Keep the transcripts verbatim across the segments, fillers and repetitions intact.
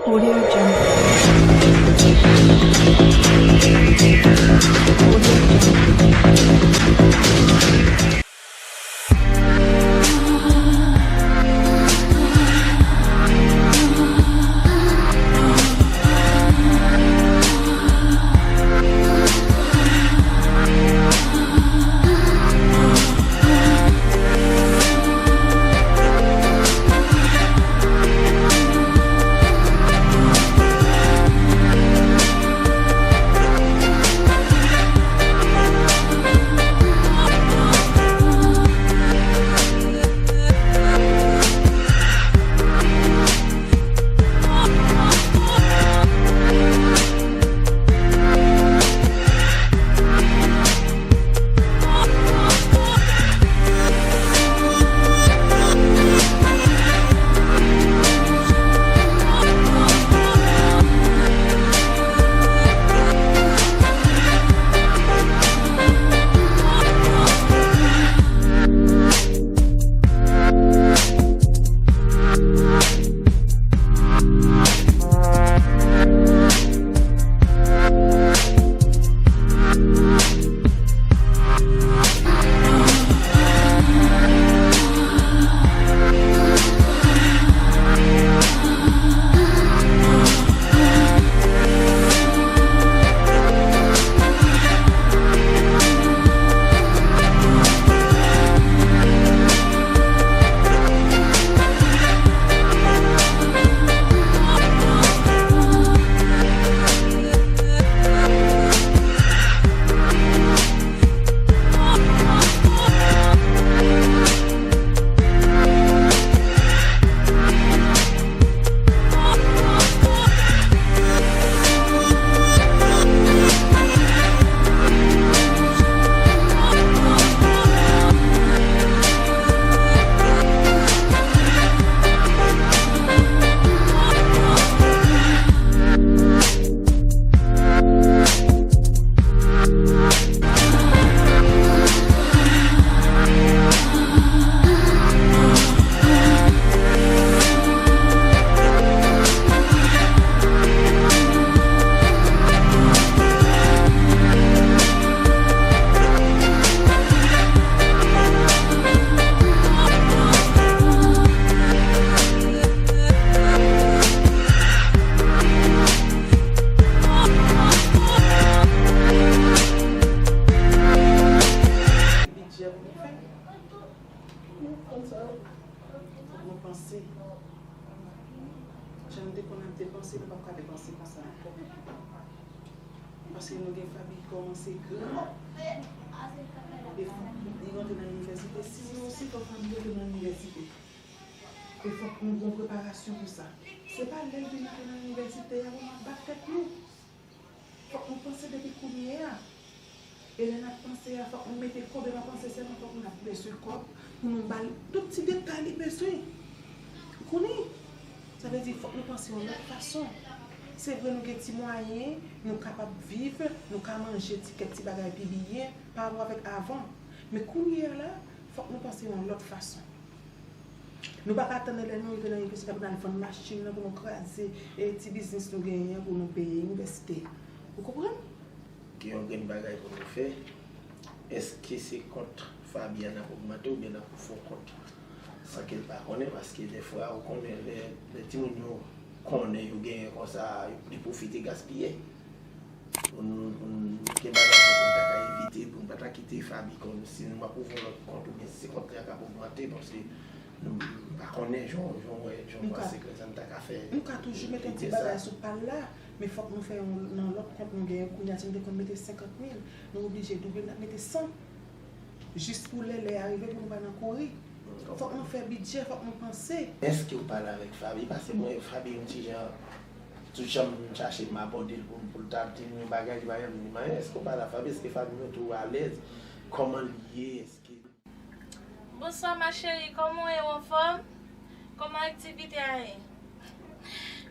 Audio Jungle. Audio Jungle. Bidjè pou nou fè. Nou konn sa. Fòk nou panse. Jan nou te konn ap depanse, nou p ap ka depanse konsa ankò. Paske nou gen Faby ki kòmanse gran. E li rantre nan inivèsite. Si nou, sitò Faby rantre nan inivèsite, e fòk nou gen preparasyon pou sa. Se pa lè l vin antre nan inivèsite a pou n ap bat tèt nou. Fòk nou panse depi kounye a. E lè n ap panse a, fòk nou mete kòb, e pa panse sèlman, fòk nou ap bezwen kòb pou nou ba l tout ti detay li bezwen. Ou konnen? Sa vle di, fòk nou panse yon lòt fason. Se vre, nou gen ti mwayen, nou kapab viv, nou ka manje ti kèk ti bagay pi byen pa rapò avèk avan. Men kounye a la, fòk nou panse yon lòt fason. Nou pa ka tann lè nou rive nan inivèsite pou n al vann machin nan, pou nou kraze, e, ti biznis nou genyen an pou nou peye inivèsite. Ou konprann? Gen yon grenn bagay pou nou fè. Èske se kont Faby a n ap ogmante oubyen n ap fè yon kont san ke l pa konnen? Paske dèfwa, ou konnen, lè, lè timoun yo konnen yo genyen konsa, li pwofite gaspiye. Pou n, pou n gen bagay sa pou n ta ka evite, pou n pa ta kite Faby kòm si nou ap ouvri yon lòt kont oubyen si se kont li a k ap ogmante, paske nou, nou pa konnen jan, jan w wè, jan w panse ke sa n ta ka fè. Nou ka toujou mete yon ti bagay sou pal la, men fòk nou fè yon, nan lòt kont nou genyen kounye a, si nou te konn mete senkant mil, nou oblije double, n ap mete san. Jis pou lè, lè a rive pou nou pa nan kouri. Fòk nou fè bidjè, fòk nou panse. Èske w pale avèk Faby? Paske mwen, Faby yon ti jan, tout jan m chache m abòde l pou, pou l ta di m yon bagay, li pa janm di m anyen. Èske w pale ak Faby? Èske Faby montre w alèz? Kòman l ye? Èske Bonswa ma chérie, kòman w ye, w anfòm? Kòman aktivite a ye?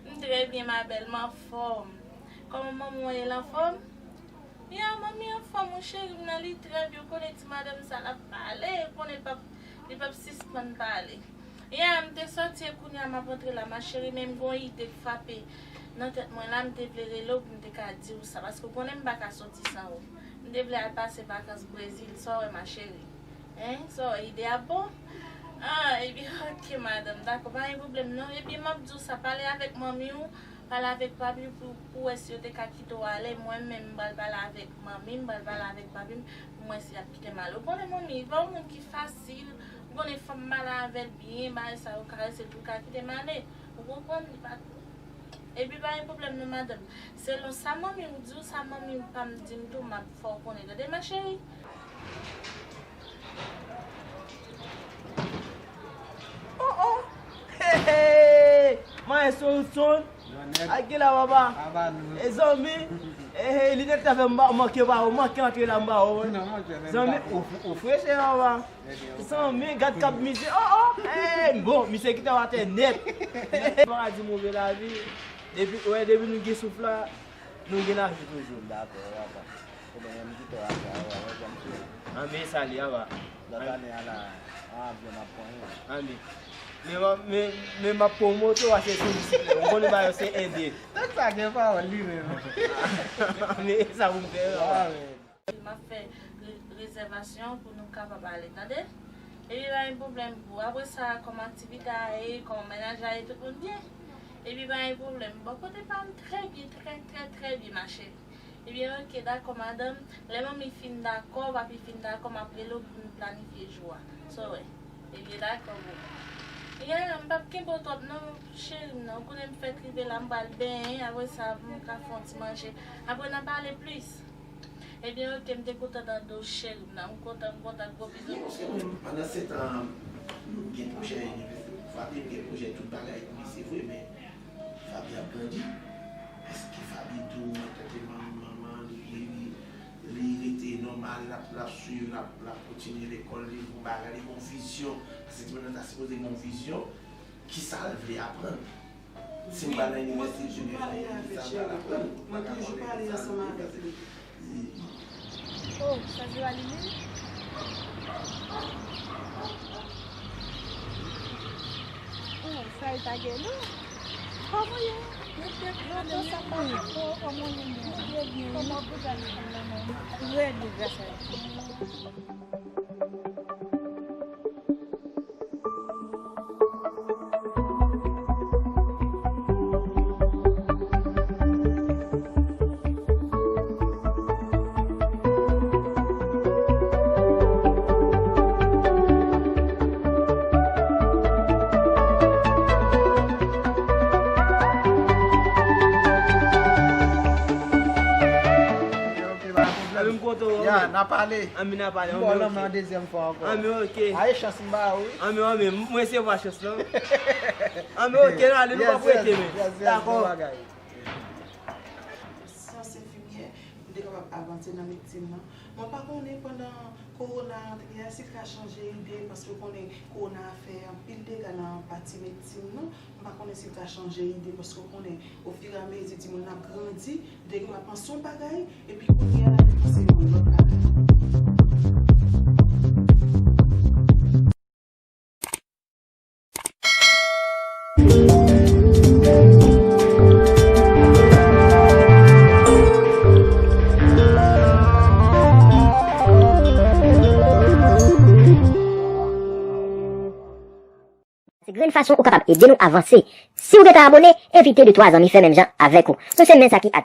M trè byen ma bèl, m anfòm. Kòman manman w ye, l anfòm? Ya, manmi anfòm wi cheri m nan, li trè byen, ou konnen ti madanm sa l ap pale, ou konnen li p ap, li p ap sispann pale. Yeah, m te soti e kounye a m ap antre la, ma chérie, men m gon ide k frape nan tèt mwen la, m te vle rele w pou m te ka di w sa, paske w konnen m pa ka soti san ou. M te vle al pase vakans Brezil, sa w wè, ma chérie? Hein? Sa w wè, ide a bon? Ah, epi, ok, madanm, dakò, pa gen pwoblèm non. Epi, m ap di w sa, pale avèk manmi w, pale avèk papi w pou, pou wè si yo te ka kite w ale. Mwen menm, m pral pale avèk manmi m, m pral pale avèk papi m, pou m wè si y ap kite m ale. Ou konnen manmi, pa yon moun ki fasil, ou konnen fò m pale avè l byen, bagay sa yo karese l pou l ka kite m ale. Ou konprann? Li pa Epi pa gen pwoblèm non, madanm. Selon sa manmi w di w, sa manmi pa m di m tou, m ap fè w konnen. Tande, ma chérie? Oh, oh! Hey, hey! Maestro Hudson! Ak ki la, papa? E zanmi? Hey, hey, linèt la fè m pa manke pa ou, manke antre la m pa ou. Zanmi, ou, ou freche, papa. Zanmi, gad kap mizè. Oh, oh! Hey, bon, misye kite w atè nèt. Pa di move lavi. Depi, wè, depi nou gen souf la, nou gen lavi toujou. Dakò, papa. Ebyen, m kite w atè, papa, wè, janm sou. Anben, sali, papa. Lòt ane a la, an avyon m ap pran yo. Anben. Men, men, men m ap pran moto, a se sou bisiklèt. Ou konnen ba yo se ede. Tout sa gen pawòl li menm. Anben, sa pou m fè, papa. M ap fè re-, rezèvasyon pou nou kapab ale, tande? Epi pa gen pwoblèm pou apre sa, kòman aktivite a ye, kòman mennaj la ye, tout moun byen? Epi pa gen pwoblèm. Bò kote pa m, trè byen, trè, trè, trè byen, ma chérie. Ebyen, ok, dakò, madanm. Lè manmi fin dakò, papi fin dakò, m ap rele w pou nou planifye jou a. Sa w wè? Ebyen, dakò, boo. Yeah, m p ap kenbe w twòp non, cheri m nan. Ou konnen m fèk rive la, m pral benyen, apre sa, m ka fè yon ti manje. Apre, n a pale plis. Ebyen, ok, m te kontan tande w, cheri m nan. M kontan, m kontan, gwo bizou. Paske mwen, pandan se tan, nou gen pwojè inivèsite pou Fabi, m gen pwojè tout bagay pou li, se vre, men Fabi ap grandi. Èske Fabi tou, antanke manman, li, li, li, li rete nòmal, l ap, l ap swiv, l ap, l ap kontinye lekòl, li gon bagay, li gon vizyon? Paske timoun nan ta sipoze gon vizyon, kisa l vle aprann? Si m pa nan inivèsite, junior, sa m pral aprann. Mwen toujou pale ansanm avèk li. Oh, sa se Valérie? Oh, sa e pa gen non. Kòman w ye? Mwen te pran sa pa rapò, kòman w ye menm? Mwen byen, kòman w bouda li konn nan men? Rèd, gras a Dye. Anben, m kontan wè w. Ya, n a pale. Anben, n a pale. M ba w lanmen yon dezyèm fwa ankò. Anben, ok. A, e chans m ba ou, wi. Anben, anben, m resevwa chans lan. Anben, ok, n ale, nou p ap rete, men. Dakò. Syans enfimyè, pou m te kapab avanse nan medsin nan. Mwen pa konnen pandan kowona a antre a, si l ka chanje ide, paske w konnen kowona a fè anpil dega nan pati medsin nan. M pa konnen si l ka chanje ide, paske w konnen, ofiramezi timoun nan ap grandi, li te gen dwa panse yon bagay, epi kounye a, li panse yon lòt bagay. Se grenn fason ou kapab ede nou avanse. Si w gentan abone, envite de twa zanmi fè menm jan avèk ou. Nou se Men Sa Ki Atis.